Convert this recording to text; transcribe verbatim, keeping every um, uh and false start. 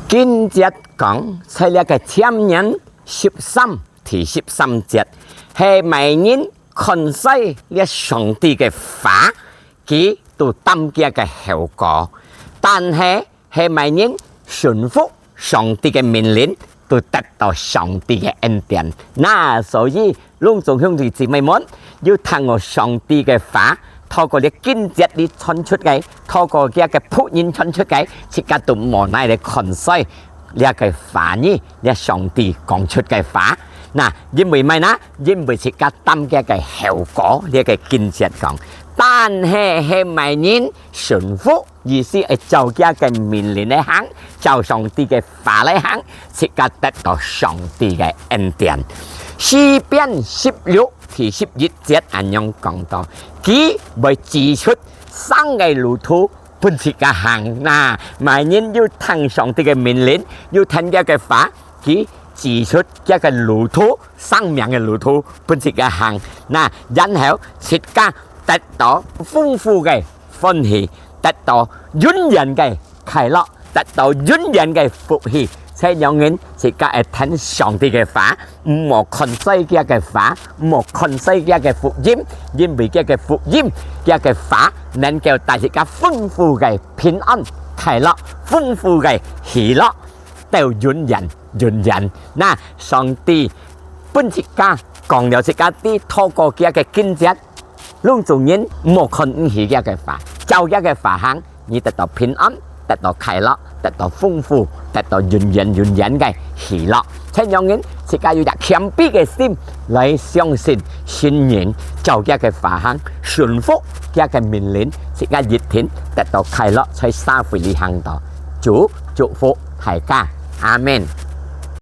經節講，在這个箴言十三第十三節，係麼人看衰這上帝个話，佢都擔佢个後果。但係，係麼人順服上帝个命令，都得到上帝个恩典。那所以，攏總兄弟姊妹們，有聽過上帝个話，透過這經節裡傳出个，透過佢个僕人傳出个，自家都無奈來看衰這个話語，這上帝講出个話。那，因為麼个呢？因為自家擔佢个後果，這个經節講。但係，係麼人順服，意思係照佢个命令來行，照上帝个話來行，自家得到上帝个恩典。詩篇十六第十一節恁樣講到，佢會指出生个路途分自家行。那，麼人有聽上帝个命令，有聽佢个話，佢指出佢个路途，生命个路途分自家行。那，然後自家得到豐富个歡喜，得到永遠个快樂，得到永遠个福氣。所以，仰人自家愛聽上帝个話，毋好看衰佢个話，毋好看衰佢个福音，因為佢个福音，佢个話能夠帶自家豐富个平安、快樂，豐富个喜樂，到永遠、永遠。那上帝分自家講了自家知，透過佢个經節，攏總人毋好看毋起佢个話，照佢个話行，你得到平安，得到快樂，得到豐富，得到永遠、永遠个喜樂。請仰人自家有隻謙卑个心來相信神人，照佢个話行，順服佢个命令，自家一定得到快樂，在社會裡行到。主祝福大家，阿們。